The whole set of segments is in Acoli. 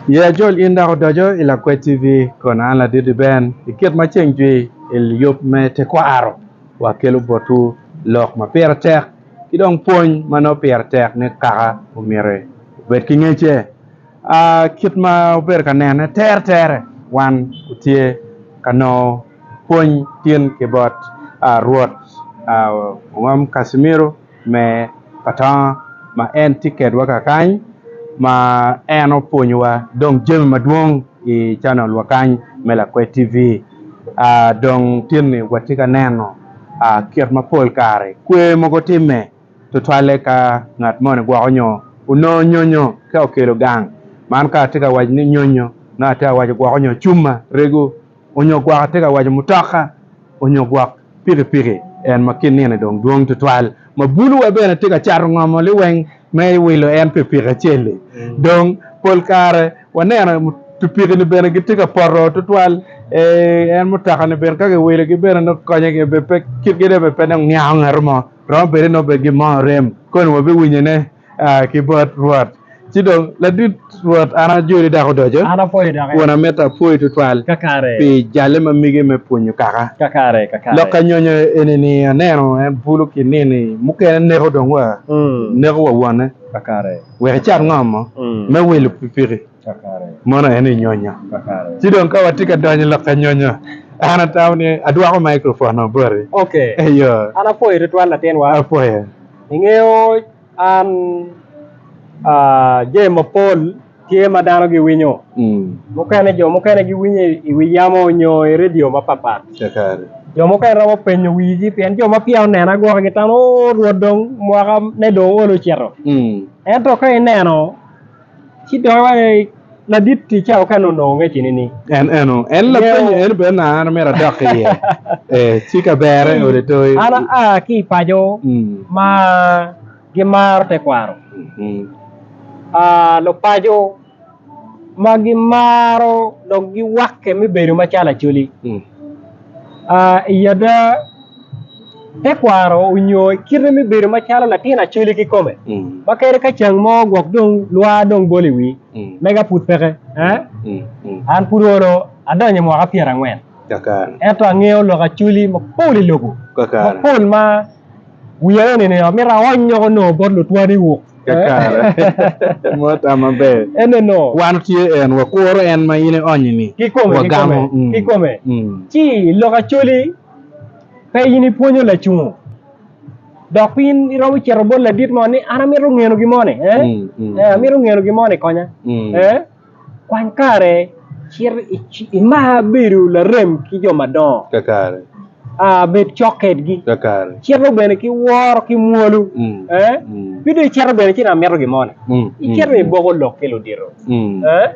Ye ajol in dok odoco i Lakwed TV kun an ladit Ben i kit ma ceng jwi i yub me tekwaro wakelo botwu lok ma pire tek ki dong pwony ma nongo pire tek ni kaka omyero obed ki ngecce. Kit ma wubedo ka nene teretere wan watye ka nongo pwony tin ki bot Rwot Ongom Kacimiro me Patonga ma en tye kedwa kakany ma en opwonyowa dong jami madwong i canal wa kany me Lakwed TV. Dong tin-ni watye ka neno kit ma pol kare kwer mogo timme tutwalle ka ngat moni gwoko nyo onongo nyonyo ka okelo gang. Man ka atye ka waco ni nyonyo nongo atye ka waco gwoko nyo cuma rego onyo gwok atye ka waco mutoka onyo gwok pikipiki en ma kin nino dong dwong tutwal ma bulu wa bene tye ka cato ngomo liweng me wilo en pikipiki acel-li dong pol kare waneno pikipiki ni bene gitye ka poto tutwal en mutoka ni bene ka kiwilo gi bene nongo konye gi bene pe kitgi bene pe dong niango ngat mo romo bedo ni nongo bene gin mo orem koni wabiwinyone ki bot Rwot. Ci dong, ladit Rwot, an ajoli dok odoco, An apwoyo doki. kun amito apwoyi twatwal Kakare. pi jalle ma migi me pwonyo kaka. Kakare, kakare. Lok ka nyonyo eni-ni aneno en bulu ki nini mukene neko dong wa neko wa wonne Kakare. wek icat ngom mo me wilo pikipiki. Kakare. Mono en i nyonyo. Kakare. Ci dong ka watye ka donyo i lok ka nyonyo, an atamo ni adwoko microphone-o boti. Okay. Eyo. An apwoyo twatwal latinwa. Apwoyo. Ingeyo An jami mapol tye ma dano giwinyo, mukene jo mukene giwinyo i wi yamo nyo i redio mapatpat. Jo mukene romo penyo wigi pien jo ma peya onena gwok gitamo oo Rwot dong mwaka ne dong olo ocito. Ento ka ineno ci dong iwaco ladit ti ca okene onongo ngec nini? En eno, en lapenyo eno bene na an myero adok iye. Eh, ci ka bere ode toi. An aa ki i paco ma gimaro tekwaro. Ah, lupaco ma gimaro dok giwakke me bedo macalo Acholi. Ah, i ada tekwaro onyo kite me bedo macalo latin Acholi kikome ma kadi ka ceng mo gwok dong lwar dong bolo i wii mega pud peke eh? An pud olo adonyo i mwaka pyerangwen ento angeyo lok Acholi mapol i lobo mapol ma wiya eni amito aony woko nongo bot lutwani wuk. Kakare. Mo tam maber. Ene no. Wan tye en, wakuro en ma in ionyo ni. Kikome, Wagamo. kikome, kikome. Ci lok Acholi pe in ipwonyo lacungo dok pe in iromo cito bot ladit mo ni an amito ngeno gin mo ni eh? Eh, amito ngeno gin mo ni konya eh? Kwany kare cit imar bedo larem ki jo madongo. Kakare. Ah, bed cok kedgi. Kakare. Cito bene ki woro ki mwolo. Eh? Pe dong icito bene ci ni amito gin mo ni. Icito iboko lok ki ludito. Eh?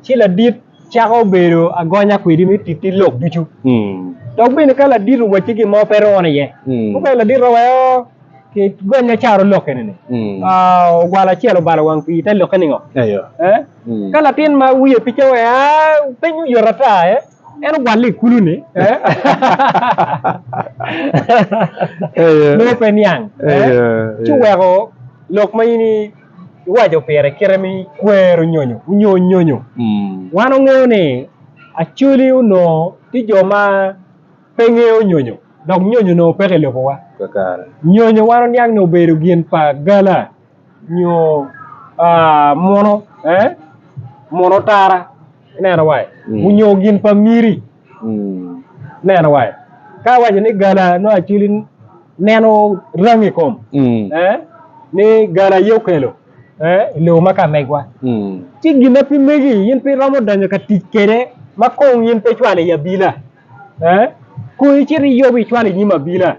Ci ladit cako bedo agonya kwedi me titti lok ducu. Dok bene ka ladit owacci gin mo pe rono iye. Mukene ladit romo ki gonya caro lok eni ni. Ogwalo acel obalo wang pii te lokke ningo? Eh? Ka latin ma wiye pe cawa ah piny oyot ata eh? En ogwalle i kulu ni eh? Nongo pe niang eh? Ci oweko lok ma in iwaco pire kite me kwero nyonyo nyo nyonyo. Wan wangeyo ni Acholi onongo tye jo ma pe ngeyo nyonyo dok nyonyo onongo peke i lobowa. Nyonyo wan oniang ni obedo gin pa gala nyo muno, muno tara ineno wa nyo gin pa miri ineno wa. Ka awaco ni gala nongo Acholi neno rangi i kom ni gala aye okelo i lobo ma ka megwa. Ci gin ma pe megi in pe iromo donyo ka tic kwede ma kong in pe icwalo i abila. Kong icit iyobo icwalo i nyim abila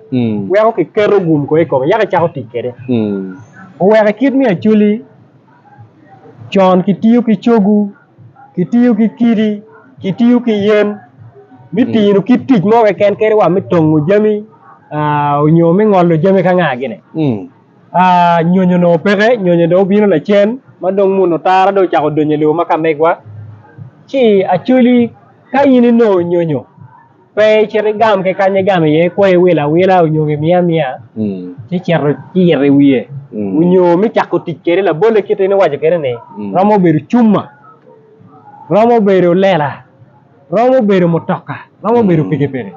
weko kiketo gum kong i kome yaka icako tic kwede. Oweko i kit me Acholi con kitiyo ki cogu, kitiyo ki kidi, kitiyo ki yen me tino kit tic mo keken kadi wa me tongo jami nyo me ngolo jami ka nga gini. Nyonyo onongo peke, nyonyo dong obino lacen ma dong muno tara dong ocako donyo i lobo ma ka megwa ci Acholi Ka in inongo nyonyo, pe icit igam ki kany igamo iye, ikwo iwilo awila onyo kimiyo amiya, ci cito ci ito i wiye. Onyo me cako tic kwede, labolle kit in iwaco kwede ni, romo bedo cuma. Romo bedo lela, romo bedo mutoka, romo bedo pikipiki.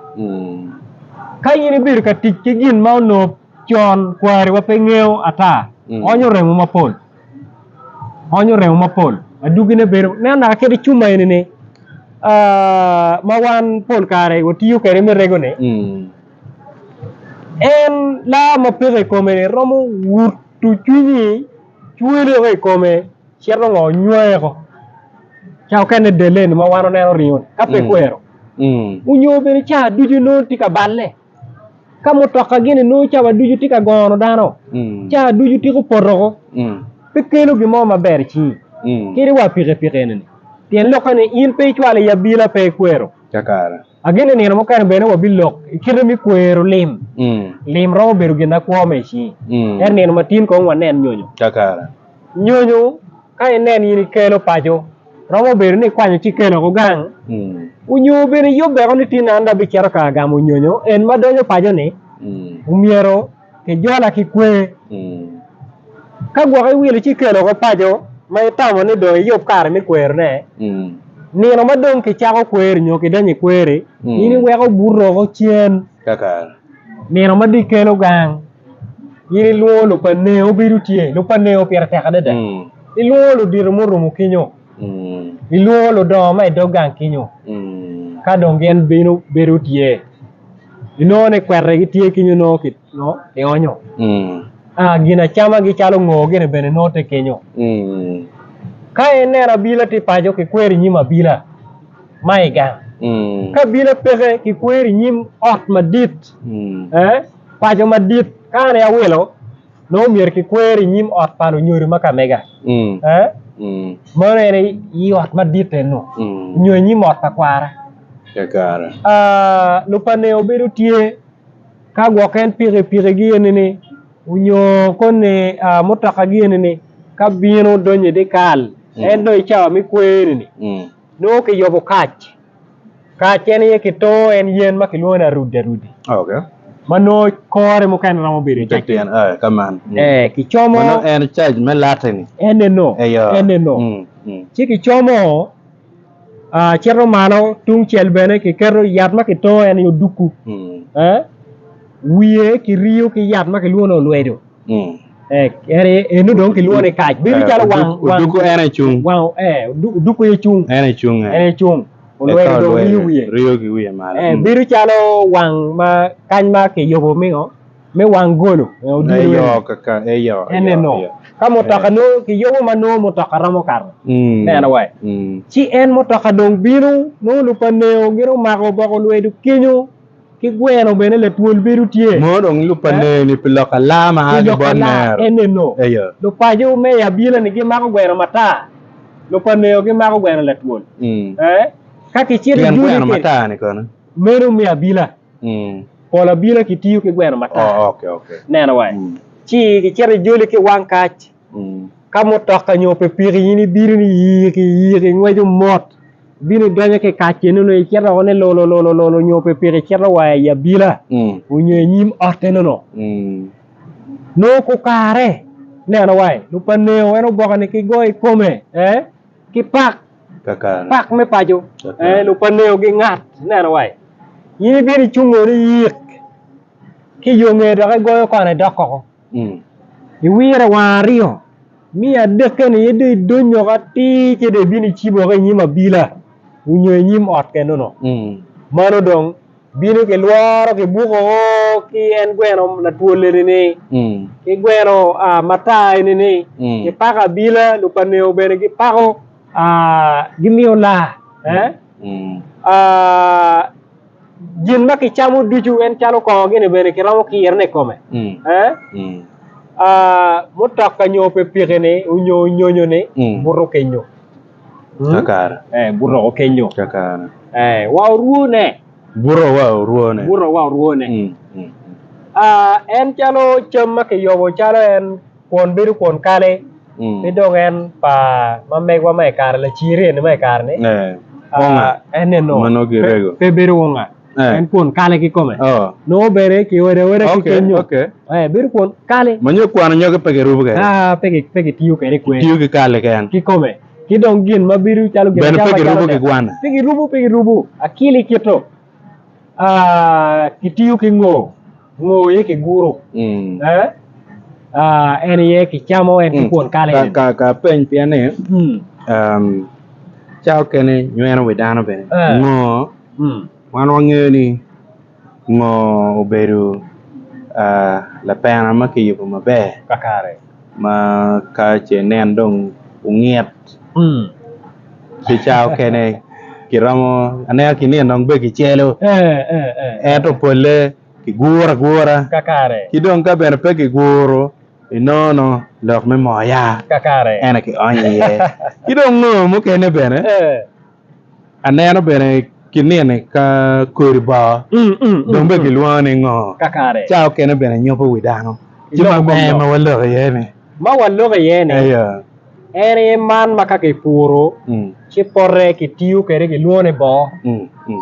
Ka in ibedo ka tic ki gin ma onongo con kwariwa pe ngeyo ata, onyo remo mapol, onyo remo mapol, adwogine bedo, nen naka kit cuma eni-ni ma wan pol kare watiyo kwede me rego-ni, en laa ma peke i kome-ni romo wuto cwinyi, cweli woko i kome. Cito ngo nywee ko ca okene dele ni ma wan oneno ringo ni ka pe kwero onyo bene ca ducu nongo tye ka balle ka mutoka gini nongo cawa ducu tye ka gono dano ca ducu tiko poto ko pe kelo gin mo maber i cingi kadi wa pikipiki eni ni pien lokke ni in pe icwalo i abila pe ikwero agene nino mukene bene wabilok i kite me kwero lim lim romo bedo gin akwo ma i cingi ento nino matin kong wanen nyonyo. Nyonyo ka inen in ikelo paco, romo bedo ni ikwanyo ci ikelo ko gang, onyo bene iyubbe ko ni tin an dong abicito ka gamo nyonyo en ma donyo paco ni omyero kijola ki kwer. Ka gwok iwilo ci ikelo ko paco ma itamo ni dong iyub kare me kwerone, nino ma dong kicako kwer nyo kidonyo i kwer-ri, in iweko buto woko cen. Nino ma dong ikelo gang, In ilwongo lupaneo bedo tye, lupaneo pire tek adada. Ilwongo ludito murumo kenyo, ilwongo ludongo ma i dog gang kenyo, ka dong gin bino bedo tye, inongo ni kwete gitye kenyo nongo kionyo, ginacamagi calo ngor gini bene nongo tye kenyo. Ka ineno abila tye paco kikwero i nyim abila ma i gang, ka abila peke kikwero i nyim ot madit. Paco madit ka an aye awilo, nongo myero kikwer i nyim ot pa lunyodo ma ka mega. Meno en aye i ot madit eno, nyo i nyim ot pa kwara. Lupaneo bedo tye ka gwok en pikipikigi eni-ni nyo koni mutokagi eni-ni ka bino donyo i dyekal, en dong i cawa me kwer-ni nongo kiyubo kac. Kac en aye kitongo en yen ma kilwongo ni arudi arudi Okay. ma nongo kore mukene romo bedo cac. Tyen, eh, ka man. Mm. Eh, kicomo Mano en cac me latte-ni. en eno, Eyo. en eno. Mm, mm. Ci kicomo ah, cito malo tung cel bene kiketo yat ma kitongo en aye odukku. Mm. Eh, wiye kiriyo ki yat ma kilwongo ni olwedo. Mm. Eh, en aye eno dong kilwongo ni kac. Bedo Eh, calo oduk- wang wang Odukku en aye cung. wang eh odu- odukku aye cung. En aye cung. En aye cung. Olwedo dong riyo wiye. Riyo ki wiye malo. Eh, Mm. bedo calo wang ma kany ma kiyubo me ngo me wang golo. Eh, odilo Eyo eni. kaka eyo. En eyo, eno. eyo. Ka mutoka nongo kiyubo ma nongo mutoka romo kato. Mm. Neno wa. Mm. Ci en mutoka dong bino nongo lupaneo gin omako boko olwedo kenyo ki gweno bene latwol bedo tye. Mo dong lupaneo ni pi lok alaa ma a Pi ki lok bot alaa nero. en eno. Eyo. Lupaco me i abila ni gimako gweno matar. Lupaneo gimako gweno latwol. Mm. Eh? Ka kicito Pien i joni gweno kede, matar ni kono. meno me abila. Mm. Pol abila kitiyo ki gweno matar. Oh, okay, okay. Neno wa. Mm. Ci kicito i joli ki wang kac. Mm. Ka mutoka nyo pikipiki in ibino ni yiki yiki ngweco mot. Ibino idonyo ki kac eno ni icito woko ni lolo lolo lolo nyo pikipiki icito wa i abila Mm. onyo i nyim ot eno no. Mm. Nongo kukare neno wa lupaneo en oboke ni ki go i kome eh ki pak Kakare. pak me paco Kakare. eh lupaneo gingat neno wa in ibino icungo ni yik ki yo nge dok igoyo kona idok koko Mm. iwire wang aryo miyo adekke ni in dong idonyo woko atir ci dong ibino icibo woko i nyim abila onyo i nyim ot keno no Mm. mano dong Bino ki lworo ki buko o ki en gweno latwol eni ni, ki gweno matar eni ni, ki pako abila, lupaneo bene gipako, gimiyo laa. Gin ma kicamo ducu en calo kongo gini bene kiromo kirone i kome. Mutoka nyo pikipiki ni onyo nyonyo ni buto kenyo. Kakare. Buto kenyo. Kakare. Wa orwone. Buto wa orwone. Buto wa orwone. Mm, mm. Ah, en calo cam ma kiyubo calo en kwon bedo kwon kale Mm. ki dong en pa ma megwa ma i kare laciri eni ma i kare ni. Eh, Ah, wonga. en eno. Ma nongo kirego. Pe, pe bedo wonga. Eh. En kwon kale kikome. Oh. Nongo bene kiodo aoda ki Okay, kenyo. okay. Eh, bedo kwon kale. Ma nyo kwano nyogi pe kirubo kwede. Ah, pe ki- pe kitiyo kwede kwe. Tiyo ki kale keken. Kikome. Ki dong gin ma bedo calo gin Bene pe acama calo girubo ki dek. gwana. Pe girubo, pe girubo. Akili kito. Ah, kitiyo ki ngo. Ngo aye kiguro. Mm. Eh? Ah, en aye kicamo en ki Mm. kwon kal Ka, eni. ka, ka peny pien ni Mm. um, ca okene nyweno wi dano bene. Eh. Ngo, Mm. wan wangeyo ni ngo obedo ah, lapena ma kiyubo maber. Kakare. Ma ka ce inen dong ongit Mm. ci ca okene kiromo aneno ki nino dong be kicelo Eh, eh, eh. ento polle kiguro agura Kakare. ki dong ka bene pe kiguro inono lok me moo yaa Kakare. ene kionyo iye ki dong ngo mukene bene Eh. Aneno bene ki nini ka kodi bongo dong bene kilwongo ni ngo Kakare. Ca okene bene nyupo wi dano. Ci ma Iloko kom me lok. ma waloko iye ni. Ma waloko iye ni, Eyo. en aye man ma ka kipuro Mm. ci pote kitiyo kwede kilwongo ni bongo. Mm, mm.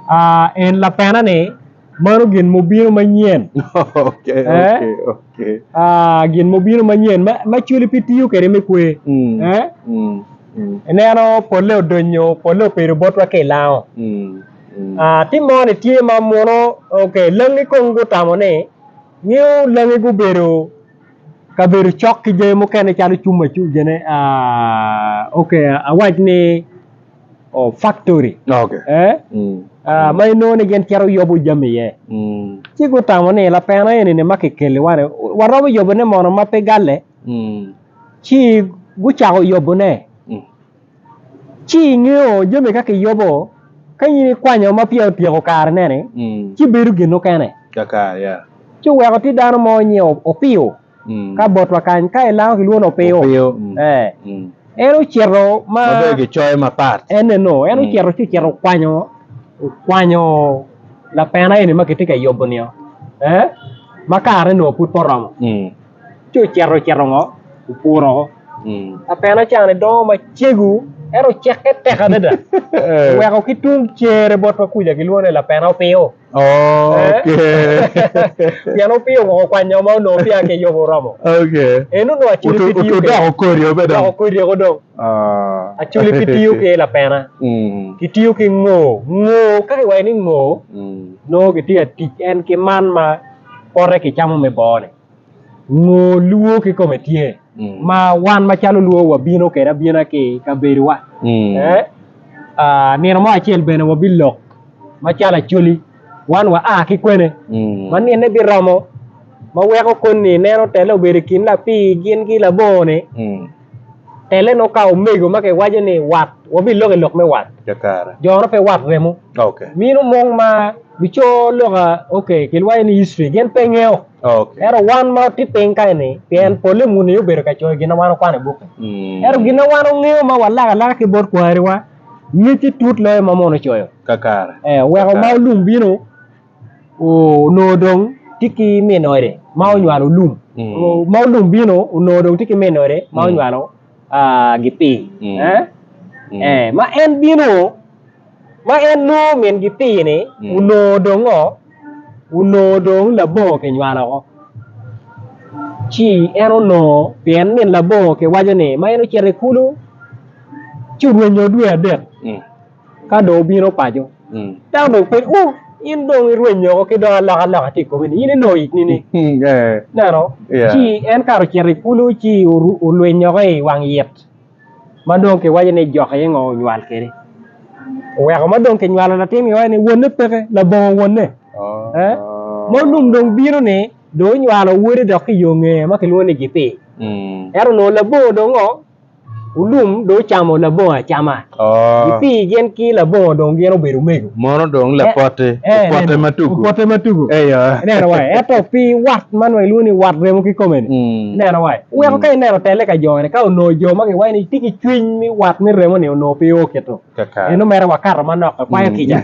Ah, en lapena ni mano gin mubino manyen. Okay, Eh? okay, okay. Ah, gin mubino manyen ma, ma cwali pe tiyo kwede me kwer. Mm. Eh? Mm. Mm. Ineno polle odonyo, polle opedo botwa ki i lango. Mm. Mm. Ah, ti moni tye ma muno, okay, langi kong gutamo ni, ngiyo langi gubedo kabedo cok ki jami mukene calo cuma cu gine, ah, okay, awac ni oh, factory. Okay. Eh? Mm. Ah, ma inongo ni gin cito yobo jami iye. Mm. Ci gutamo ni lapena eni-ni ma kikeliwa ni, waromo yobone mono ma pe galle? Mm. Ci gucako yobone. Mm. Ci ingeyo jami ka kiyobo, ka in ikwanyo ma peya otyeko karene-ni, Mm. ci bedo gin mukene. Kakare, yeah. Ci oweko tye dano mo nyiyo opiyo Mm. ka botwa kany, ka ilango kilwongo ni opiyo. Opiyo. Mm. Eh. Mm. En ocito ma Ma bene gicoyo mapat. En eno, en Mm. ocito ci ocito okwanyo, okwanyo lapena eni ma kitye ka yubo-ni-o, eh, ma kare onongo pud pe oromo. Mm. Ci ocito ocito ngo, opuro oko. Mm. Lapena ca-ni dongo macego, ento ocekke tek adada. Oweko ki tung cere botwa kuca kilwongo ni lapena opiyo. Okay. Pien opiyo gwoko kwanyo ma onongo peya kiyubo oromo. Okay. En onongo Acholi pe tiyo kwede. Odoko kodi o bene dong. Odoko kodi o dong. Ah. Acholi pe tiyo ki lapena. Mm. Kitiyo ki ngo. Ngo, ka kiwaco ni ngo, Mm. nongo kitye ka tic en ki man ma pote kicamo me boo-ni. Ngo luo kikome tye ma wan macalo luo wabino kwede abina ki i kabedowa. Mm. Eh, nino mo acel bene wabilok macalo Acholi, wan wa a ki kwene Mm. ma nine biromo ma weko koni neno tele obedo i kin lapii gin ki labongo-ni. Mm. Tele nongo ka omego ma kiwaco ni wat, wabilok i lok me wat. Kakare. Jo-nu pe wat remo. Okay. Mino mong ma luco loka, okay, kilwaco ni history, gin pe ngeyo. Okay. Ento wan ma watye piny kany-ni, pien polle muni obedo ka coyo gin ma wan wakwano i buk-ki. Mm. Ento gin ma wan wangeyo ma walako alaka ki bot kwariwa, ngecce tut loyo ma mono ocoyo. Kakare. Eh, oweko ma olum bino, onongo dong tye ki min ode ma onywalo olum. Mm. Ma olum bino, onongo dong tye ki min ode ma Mm. onywalo ah, gipii. Mm. Eh? Mm. Eh, ma en bino, ma en nongo min gipii-ni, Mm. onongo dong ngo? Onongo dong labongo kinywalo oko. Ci en onongo, pien min labongo kiwaco ni ma en ocito i kulu, ci orwenyo dwe adek. Mm. Ka dong obino paco, Mm. dano dong penyo, Oh, in dong irwenyo woko ki dong alokaloka tye i komi-ni, in inongo ic nini? Eh. Ineno? Yeah. Ci en kare ocito i kulu ci olwiny woko i wang it ma dong kiwaco ni jok aye ngo onywal kwede. Oweko ma dong kinywalo latin kiwaco ni wonne peke, labongo wonne. Oh. Eh? Ma olum dong bino ni dong onywalo wode dok ki yo ngeye ma kilwongo ni Gipir. Mm. Ento onongo labongo dong ngo? Olum dong ocamo labongo acama. Oh. Gipir gin ki labongo dong gin obedo omego. Mono dong lapote, Eh, opote neno, matugo. Opote matugo. Eyo. Ineno wa, ento pi wat ma nongo ilwongo ni wat remo kikome-ni. Mm. Ineno wa, weko ka ineno tele ka jo-ni, ka onongo jo ma giwaco ni tye ki cwiny me wat me remo-ni onongo pe o kito. Kakare. Eno mere wakato manok, akwayo Mm. kica.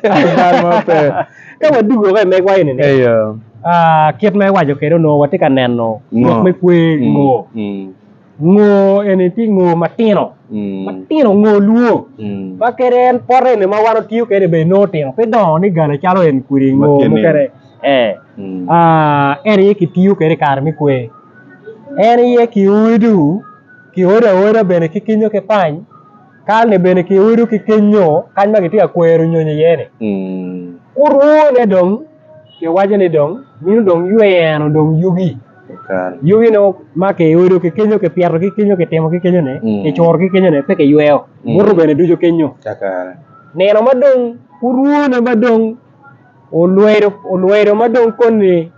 Bal mo pe. Ka wadugo woko i megwa eni-ni, Eyo. ah, kit ma iwaco kwede onongo watye ka neno Ngo. lok me kwer Mm. ngo. Mm. Ngo eni tye ngo matino, matino ngo lwo ma kede en pote eni ma wan otiyo kede bene nongo tino pe dongo ni gala calo en kodi ngo mukene ee en aye kitiyo kede i kare me kwer en aye ki odo. Kiodo aoda bene ki kenyo ki pany, kal-ni bene kiodo ki kenyo kany ma kitye ka kwero nyonyo iye-ni. Orwone dong kiwaco ni dong mino dong yweno dong yugi. Yugi nongo ma kiodo ki kenyo, kipyeto ki kenyo, kitimo ki kenyo-ni, kicuro ki kenyo-ni pe kiyweyo. Buto bene ducu kenyo. Nino ma dong orwone ma dong olwedo olwedo ma dong koni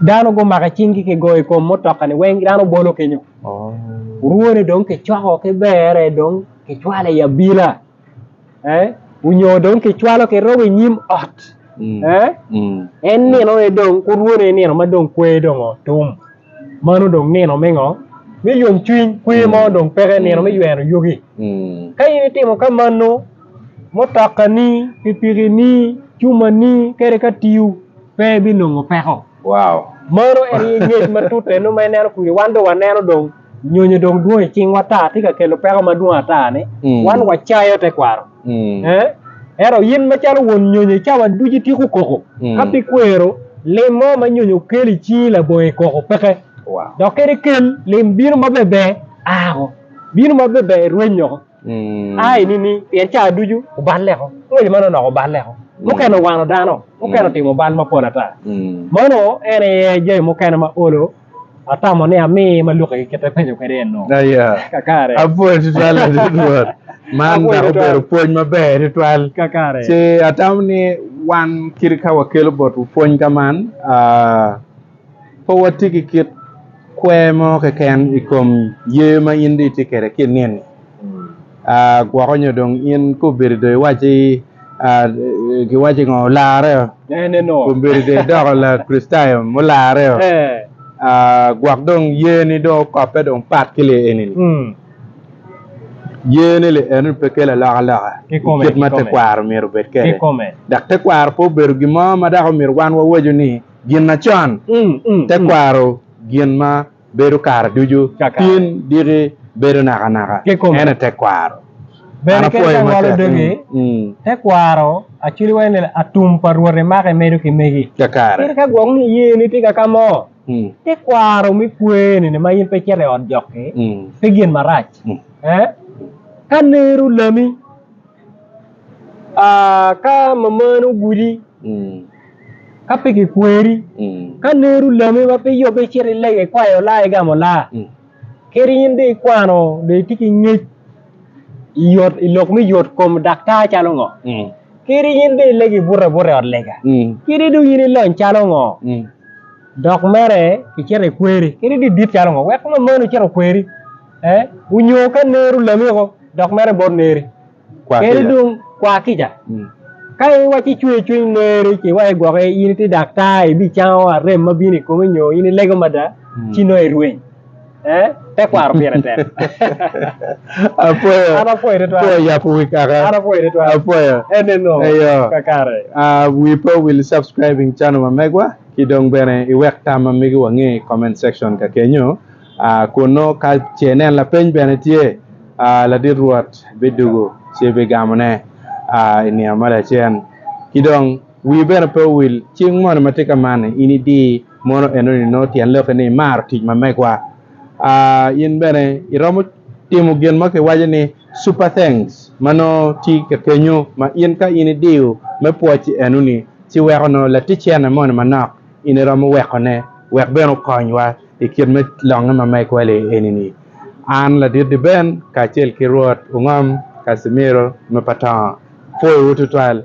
Dano gumako cinggi kigoyo i kom mutoka-ni weng dano bolo kenyo. Orwone dong kicoko ki berre dong kicwalo i abila onyo dong kicwalo kirobo i nyim ot en nino-ni dong orwone nino ma dong kwer dong otum meno dong nino me ngo me yomcwiny kwer mo dong peke nino me ywero yugi ka in itimo ka mano Mutokani, pikipikini, cumani kadi ka tiyo pe ibinongo peko. Meno en aye ngec matut eno ma ineno kwiri wan dong waneno dong nyonyo dong dwong i cingwa ata tye ka kelo peko madwong ata ni wan wacayo tekwaro. Ento in macalo won nyonyo i cawa ducu itiko koko ka pe ikwero lim mo ma nyonyo okelo i cingi labongo i koko peke. Dok kadi kel lim bino maberber a bino maberber irwenyo. A i nini, pien cawa ducu oballe-ko. Ngwec man onoko oballe-ko. Mukene owano dano, mukene otimo bal mapol ata. Meno en aye jami mukene ma olo atamo ni ami ma lukke ki kite penyo kwede eno. Kakare. Apwoyo tutwal ladit Rwot. Man dok obedo pwony maber tutwal. Kakare. Ci atamo ni wan kit ka wakelo botwu pwony ka man, Pe watye ki kit kwer mo keken i kom yeyo ma in dong itye kwede ki i nino-ni. Gwoko nyo dong in kombeddi dong iwacci giwacci ngo olarreo, kombeddi dong idoko Lakricitayo mularreo, gwok dong yeni dong okoppe dong pat ki li eni-ni. Yeni li eni pe kelo alokaloka i kit ma tekwaro myero obed kwede. Dok tekwaro pe obedo gin mo ma dok omyero wan wawaco ni Gin macon, tekwaro gin ma bedo kare ducu, tin, diki, bedo nakanaka, en aye tekwaro. Bene kadi ka ngolo dogi, tekwaro acwali waco ni atum pa Rwot imako imedo ki megi. Kadi ka gwok ni iye ni tye ka ka mo, tekwaro me kwer-ni ma in pe icito i ot jok-ki pe gin marac. Ka nero lami, Ka mamani ogudi, ka pe kikweri, ka neri olami ma pe iyubbe icito ilego ikwayo laa igamo laa, kadi in dong ikwano dong itye ki ngec i lok me yot kom daktar calo ngo, kadi in dong ilego ibuto abuta i ot lega, kadi dong in ilony calo ngo, dok mere kicito ikweri, kadi dong idit calo ngo, wek mamani ocit okweri, onyo ka neri olami woko dok mere bot neri. Kadi dong kwa kica. Ka iwaco icwer cwiny neri ci iwaco gwoke in itye daktar ibicango arem ma bino i komi nyo in ilego mada ci nongo irweny. Eh, tekwaro pire tek. Apwoyo. An apwoyo tutwal. Apwoyo yabo wi kaka. An apwoyo tutwal. Apwoyo. Ene no. Eyo. Kakare. Uh, wi pe owil subscribing channel ma megwa ki dong bene iwek tam ma megi wange i comment section ka kenyo. Uh, kun nongo ka ce inen lapeny bene tye. Ladit Rwot bidwogo ci bigamone i nino ma lacen. Ki dong, wii bene pe owil cing moni ma tye ka man-ni, in idi mono enoni nongo tyen lokke ni imaro tic ma megwa. In bene iromo timo gin ma kiwaco ni super thanks ma nongo tye ka kenyo ma in ka in idiyo me pwoc enoni ci weko nongo latic cene moni manok in iromo wekone wek bene okonywa i kit me longe ma megwa eni-ni. An ladit Diben kacel ki Rwot Ongom Casimiro me Patongo pwoyowu tutwal.